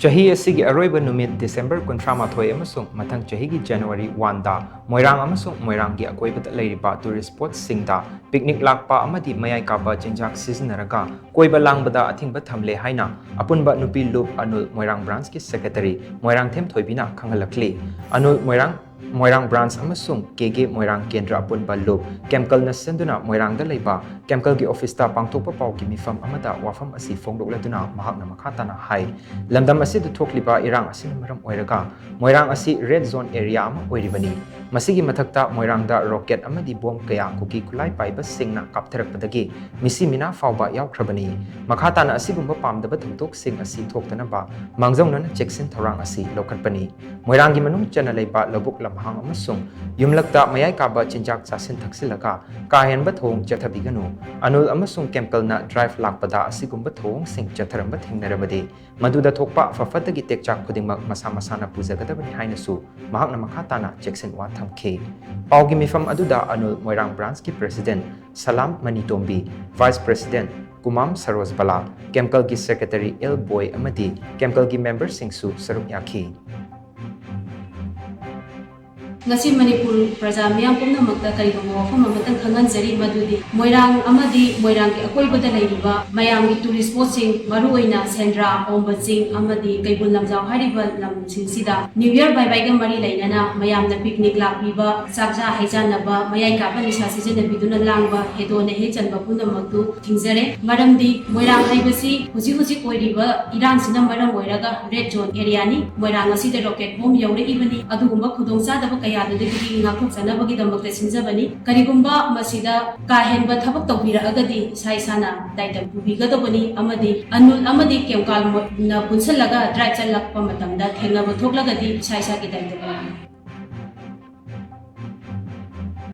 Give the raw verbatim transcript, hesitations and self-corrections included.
ꯆꯍꯤ ꯑꯁꯤꯒꯤ ꯑꯔꯣꯏꯕ ꯅꯨꯃꯤꯠ December ꯀꯨꯟꯊ꯭ꯔꯥ ꯃꯥꯊꯣꯏ ꯑꯃꯁꯨꯡ ꯃꯊꯪ ꯆꯍꯤꯒꯤ January ꯋꯥꯟꯗ ꯃꯣꯏꯔꯥꯡ ꯑꯃꯁꯨꯡ ꯃꯣꯏꯔꯥꯡꯒꯤ ꯑꯀꯣꯏꯕꯗ ꯂꯩꯔꯤꯕ tourist spotꯁꯤꯡꯗ picnic ꯂꯥꯛꯄ ꯑꯃꯗꯤ ꯃꯌꯥꯏ ꯀꯥꯕ ꯆꯤꯟꯖꯥꯛ ꯁꯤꯖꯤꯟꯅꯔꯒ ꯀꯣꯏꯕ ꯂꯥꯡꯕꯗ ꯑꯊꯤꯡꯕ ꯊꯝꯂꯦ ꯍꯥꯏꯅ ꯑꯄꯨꯟꯕ ꯅꯨꯄꯤ ꯂꯨꯞ ꯑꯅꯨꯜ ꯃꯣꯏꯔꯥꯡ branchꯀꯤ secretary ꯃꯣꯏꯔꯥꯡꯊꯦꯝ ꯊꯣꯏꯕꯤꯅ ꯈꯪꯍꯜꯂꯛꯂꯤ꯫ ꯑꯅꯨꯜ ꯃꯣꯏꯔꯥꯡ ꯃꯣꯏꯔꯥꯡ branch ꯑꯃꯁꯨꯡ ꯀꯦꯒꯦ ꯃꯣꯏꯔꯥꯡ ꯀꯦꯟꯗ꯭ꯔ ꯑꯄꯨꯟꯕ ꯂꯨꯞ ꯀꯦꯝꯀꯜꯅ ꯁꯤꯟꯗꯨꯅ ꯃꯣꯏꯔꯥꯡꯗ ꯂꯩꯕ ꯀꯦꯝꯀꯜꯒꯤ officeꯇ ꯄꯥꯡꯊꯣꯛꯄ ꯄꯥꯎꯒꯤ ꯃꯤꯐꯝ ꯑꯃꯗ ꯋꯥꯐꯝ ꯑꯁꯤ ꯐꯣꯡꯗꯣꯛꯂꯗꯨꯅ ꯃꯍꯥꯛꯅ ꯃꯈꯥ ꯇꯥꯅ ꯍꯥꯏ, ꯂꯝꯗꯝ ꯑꯁꯤꯗ ꯊꯣꯛꯂꯤꯕ ꯏꯔꯥꯡ ꯑꯁꯤꯅ ꯃꯔꯝ ꯑꯣꯏꯔꯒ ꯃꯣꯏꯔꯥꯡ ꯑꯁꯤ red zone area ꯑꯃ ꯑꯣꯏꯔꯤꯕꯅꯤ꯫ ꯃꯁꯤꯒꯤ ꯃꯊꯛꯇ ꯃꯣꯏꯔꯥꯡꯗ rocket ꯑꯃꯗꯤ bomb ꯀꯌꯥ ꯀꯨꯀꯤ ꯈꯨꯠꯂꯥꯏ ꯄꯥꯏꯕꯁꯤꯡꯅ ꯀꯥꯞꯊꯔꯛꯄꯗꯒꯤ ꯃꯤꯁꯤ ꯃꯤꯅꯥ ꯐꯥꯎꯕ ꯌꯥꯎꯈ꯭ꯔꯕꯅꯤ꯫ ꯃꯈꯥ ꯇꯥꯅ ꯑꯁꯤꯒꯨꯝꯕ ꯄꯥꯝꯗꯕ ꯊꯧꯗꯣꯛꯁꯤꯡ ꯑꯁꯤ ꯊꯣꯛꯇꯅꯕ ꯃꯥꯡꯖꯧꯅꯅ ꯆꯦꯛꯁꯤꯟ ꯊꯧꯔꯥꯡ ꯑꯁꯤ ꯂꯧꯈꯠꯄꯅꯤ꯫ ꯃꯣꯏꯔꯥꯡꯒꯤ ꯃꯅꯨꯡ ꯆꯟꯅ ꯂꯩꯕ ꯂꯧꯕꯨꯛ ꯂꯝꯍꯥꯡ ꯑꯃꯁꯨꯡ ꯌꯨꯝꯂꯛꯇ ꯃꯌꯥꯏ ꯀꯥꯕ ꯆꯤꯟꯖꯥꯛ ꯆꯥꯁꯤꯟ ꯊꯛꯁꯤꯜꯂꯒ ꯀꯥ ꯍꯦꯟꯕ ꯊꯧꯑꯣꯡ ꯆꯠꯊꯕꯤꯒꯅꯨ꯫ ꯑꯅꯨꯜ ꯑꯃꯁꯨꯡ ꯀꯦꯝꯀꯜꯅ drive ꯂꯥꯛꯄꯗ ꯑꯁꯤꯒꯨꯝꯕ ꯊꯧꯑꯣꯡꯁꯤꯡ ꯆꯠꯊꯔꯝꯕ ꯊꯦꯡꯅꯔꯕꯗꯤ ꯃꯗꯨꯗ ꯊꯣꯛꯄ ꯐꯐꯠꯇꯒꯤ ꯇꯦꯛꯆꯥꯛ ꯈꯨꯗꯤꯡꯃꯛ ꯃꯁꯥ ꯃꯁꯥꯅ ꯄꯨꯖꯒꯗꯕꯅꯤ ꯍꯥꯏꯅꯁꯨ ꯃꯍꯥꯛꯅ ꯃꯈꯥ ꯇꯥꯅ ꯆꯦꯛꯁꯤꯟꯋꯥ ꯊꯝꯈꯤ꯫ ꯄꯥꯎꯒꯤ ꯃꯤꯐꯝ ꯑꯗꯨꯗ ꯑꯅꯨꯜ ꯃꯣꯏꯔꯥꯡ branchꯀꯤ president ꯁꯂꯥꯝ ꯃꯅꯤꯇꯣꯝꯕꯤ, vice president ꯀꯨꯃꯥꯝ ꯁꯔꯣꯖꯕꯂꯥ, ꯀꯦꯝꯀꯜꯒꯤ secretary ꯑꯦꯜ ꯕꯣꯏ ꯑꯃꯗꯤ ꯀꯦꯝꯀꯜꯒꯤ memberꯁꯤꯡꯁꯨ ꯁꯔꯨꯛ ꯌꯥꯈꯤ꯫ ꯉꯁꯤ ꯃꯅꯤꯄꯨꯔ ꯄ꯭ꯔꯖꯥ ꯃꯤꯌꯥꯝ ꯄꯨꯝꯅꯃꯛꯇ ꯀꯔꯤꯒꯨꯝꯕ ꯋꯥꯐꯝ ꯑꯃꯇꯪ ꯈꯪꯍꯟꯖꯔꯤ, ꯃꯗꯨꯗꯤ ꯃꯣꯏꯔꯥꯡ ꯑꯃꯗꯤ ꯃꯣꯏꯔꯥꯡꯒꯤ ꯑꯀꯣꯏꯕꯗ ꯂꯩꯔꯤꯕ ꯃꯌꯥꯝꯒꯤ tourist spotꯁꯤꯡ, ꯃꯔꯨꯑꯣꯏꯅ ꯁꯦꯟꯗ꯭ꯔꯥ, ꯑꯣꯝꯕ ꯆꯤꯡ ꯑꯃꯗꯤ ꯀꯩꯕꯨꯜ ꯂꯝꯖꯥꯎ ꯍꯥꯏꯔꯤꯕ ꯂꯝꯁꯤꯡꯁꯤꯗ New Year ꯕꯥꯏ ꯕꯥꯏꯒ ꯃꯔꯤ ꯂꯩꯅꯅ ꯃꯌꯥꯝꯅ picnic ꯂꯥꯛꯄꯤꯕ, ꯆꯥꯛꯆꯥ ꯍꯩꯖꯥꯟꯅꯕ, ꯃꯌꯥꯏ ꯀꯥꯕ ꯅꯤꯁꯥ ꯁꯤꯖꯤꯟꯅꯕꯤꯗꯨꯅ ꯂꯥꯡꯕ, ꯍꯦꯗꯣꯟꯅ ꯍꯦꯛ ꯆꯟꯕ ꯄꯨꯝꯅꯃꯛꯇꯨ ꯊꯤꯡꯖꯔꯦ꯫ ꯃꯔꯝꯗꯤ ꯃꯣꯏꯔꯥꯡ ꯍꯥꯏꯕꯁꯤ ꯍꯧꯖꯤꯛ ꯍꯧꯖꯤꯛ ꯑꯣꯏꯔꯤꯕ ꯏꯔꯥꯡꯁꯤꯅ ꯃꯔꯝ ꯑꯣꯏꯔꯒ red zone areaꯅꯤ꯫ ꯃꯣꯏꯔꯥꯡ ꯑꯁꯤꯗ rocket bomb ꯌꯧꯔꯛꯏꯕꯅꯤ꯫ ꯑꯗꯨꯒꯨꯝꯕ ꯈꯨꯗꯣꯡꯆꯥꯗꯕ ꯀꯌꯥꯗꯨꯗꯒꯤ ꯉꯥꯛꯊꯣꯛꯆꯅꯕꯒꯤꯗꯃꯛꯇ ꯁꯤꯟꯖꯕꯅꯤ꯫ ꯀꯔꯤꯒꯨꯝꯕ ꯃꯁꯤꯗ ꯀꯥ ꯍꯦꯟꯕ ꯊꯕꯛ ꯇꯧꯕꯤꯔꯛꯑꯒꯗꯤ ꯏꯁꯥ ꯏꯁꯥꯅ ꯗꯥꯏꯇ ꯄꯨꯕꯤꯒꯗꯧꯕꯅꯤ ꯑꯃꯗꯤ ꯑꯅꯨꯜ ꯑꯃꯗꯤ ꯀꯦꯝꯀꯥꯜꯅ ꯄꯨꯟꯁꯤꯜꯂꯒ drive ꯆꯠꯂꯛꯄ ꯃꯇꯝꯗ ꯊꯦꯡꯅꯕ ꯊꯣꯛꯂꯒꯗꯤ ꯏꯁꯥ ꯏꯁꯥꯒꯤ ꯗꯥꯏꯇ ꯄꯨꯕꯤꯌꯨ꯫